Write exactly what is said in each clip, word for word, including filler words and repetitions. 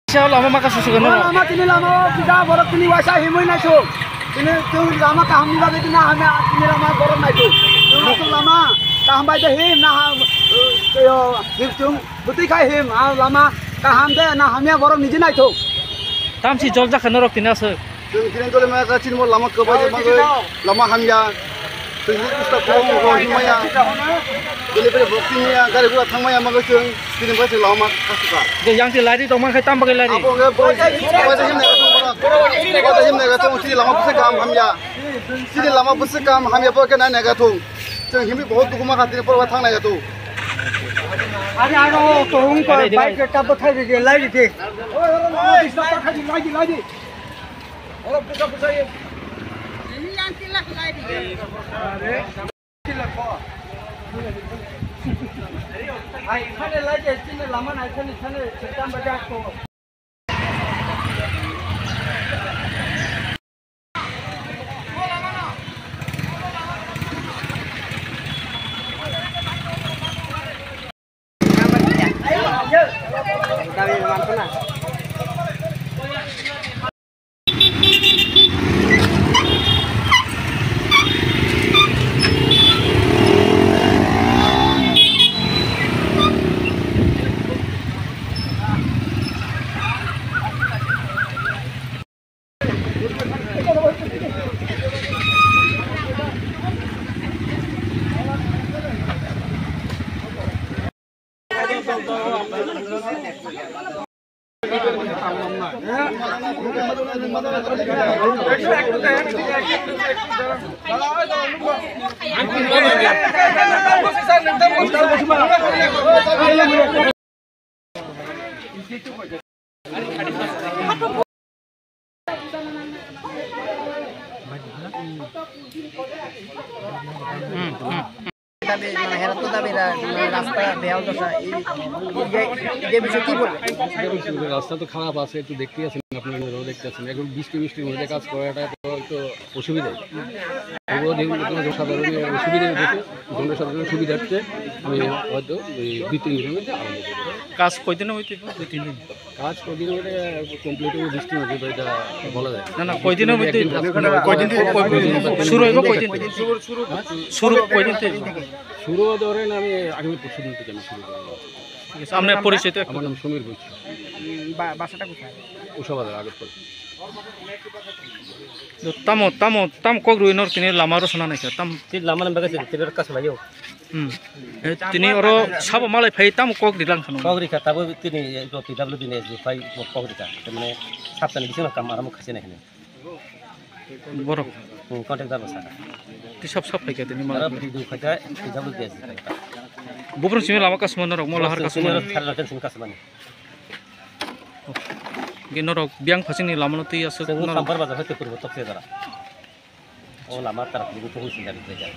Sa lama maka susu gano. Lama tini lama o kisa borok tini waisa himui nai su. Tini tong lama kaham ni bagwi tini hamya tini lama borok nai su. Tong asuk lama kaham bai de him na ha, eh, yo, him tong butui khai him, ah, lama kaham de na hamya borok niji nai su. Tamsi jol jakha norok tini asuk. Chwng tini dole ma ka chini mo lama kwbai de bagwi lama hamya. Chwng tini kusta kong kong himaya. Dole bere bok tini ya gari gura thangmaya bagwi chwng tini bagwi chwng lama kasuka. Je yang ti lari tong man khai tam bagwi lari. Abo nge bo bo himna ga thung bono. Bo himna ga thung chini lama bwswk kaham hamya. Chini lama bwswk kaham hamya bo khe nai nai ga thung. Chwng himwi bahut dukhu ma kha tini porwa thangnai ya tu. Ari aro to hung ko bike ta bwthai de lai de. Dabi, mane, hera to dabi ra-, rasta beyal dosa, i, i, i, i, i, i, i, রাস্তা তো খারাপ আছে, একটু দেখতেই আছেন, আপনারা নিজেরাও দেখতে আছেন। এখন বৃষ্টি বৃষ্টির মধ্যে কাজ করাটা তো একটু অসুবিধাই। এগুলো যেগুলো কোনো জনসাধারণের অসুবিধা হচ্ছে, জনসাধারণের সুবিধার্থে আমি হয়তো এই দুই তিন দিনের মধ্যে আরম্ভ করবো। কাজ কয়দিনে হইতে পারে? দুই তিন দিন। কাজ কদিন হলে কমপ্লিট হবে, বৃষ্টি হবে তো এটা বলা যায় না। না, না, কদিন হবে? একদিন কাজ করলে কয়দিন থেকে? কয়-, কয়-, শুরু হইব কয়দিন থেকে? শুরু, শুরু, হ্যাঁ? শুরু কয়দিন থেকে? শুরু ধরেন আমি আগামী পরশু দিন থেকে আমি শুরু করবো। ঠিক আছে, আপনার পরিচয় তো একটু আমার নাম সমীর বৈশ্য। উম, বা-, বাসাটা কোথায়? উষাবাজার আগরতলা। তো tamo, tamo, tamo kok rui nor tini lama ro sana naikha, tam. Ti lama nang bagai sini, tini ro kasma yo. Hmm. Eh, tini oro sabo malai phai tamo kok ri lang khano. Kok ri kha, tabo tini, eh, P W D ni S D phai kok ri kha. Te mane saptani bisingo kam aram khaise nai hini. Borok. Hmm, contractor bo saka. Ti sab sab phai kha tini malai. Aro video phai kha, P W D S D phai kha. Bubrung simi lama kasma norok, mo lahar kasma. Simi ro thar laten simi kasma ni. Ge norok biang phasing ni lama no twi aswk. Chwng norok. Sampar bazar hoite purbo tokse jora. O lama tarak bugu tugu sindari khlai jak.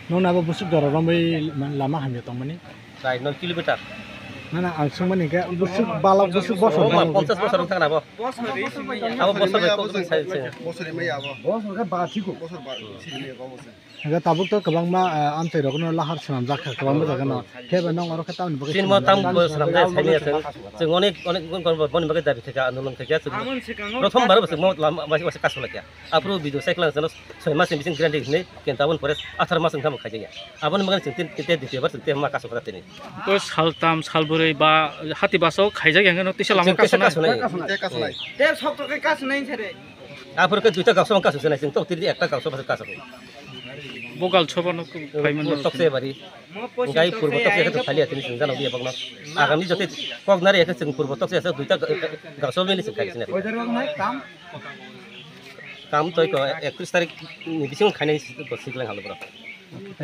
Nung abo busuk doro romwi lama hamya tongmani? Prai noi kilometer. Na, na, ang swngmani khe busuk balok, busuk bosor. O ma balok. Ponchas bosor wng thang na bo. Abo bosor bai kok sai se. Bosor rimai abo. Bosor khe ba thiko. Bosor ba simi abo bosor. Hingke tabuk to kwbangma, ah, amchai rokno lahar swnam jak kha kwbangma jaga no. Khe ba nong oro khe tamni bagwi sini mo swnam tam jak. Bo swnam jak sai ni aswng. Chwng onek, onek boni bagwi dabi khaikha, andolon khaikha chwng. Prothom bar bo chwng mo lama bai bai kasu laikha. Aphuru video cycle ang chalo soi mas ni bising grande hinwi, ken tabon pore athar mas wngkha mo khaijaya. Aboni bagwi chwng tin, tin, tin, tin, tin, ma kasu kha tini. To sal tam, sal bwrwi ba hati baso khaijak yang no tisa lama kasu nai. Tei sok to khe kasu nai sere. Aphuru khe duita kasu kasu se nai, chwng to tiri ekta kasu kasu. Bogal choba no phai man. Tokse bari. Gai purbo tokse khe to khali atini chwng jano biya bagno. Agami jote kok nari khe chwng purbo tokse khe duita kasu mili chwng khali sini. Kam toi ko ekris tarik ni bising khainai ko siklang halo bro.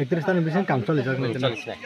Ekris tarik ni bising kam choli jak nai. Choli sinai.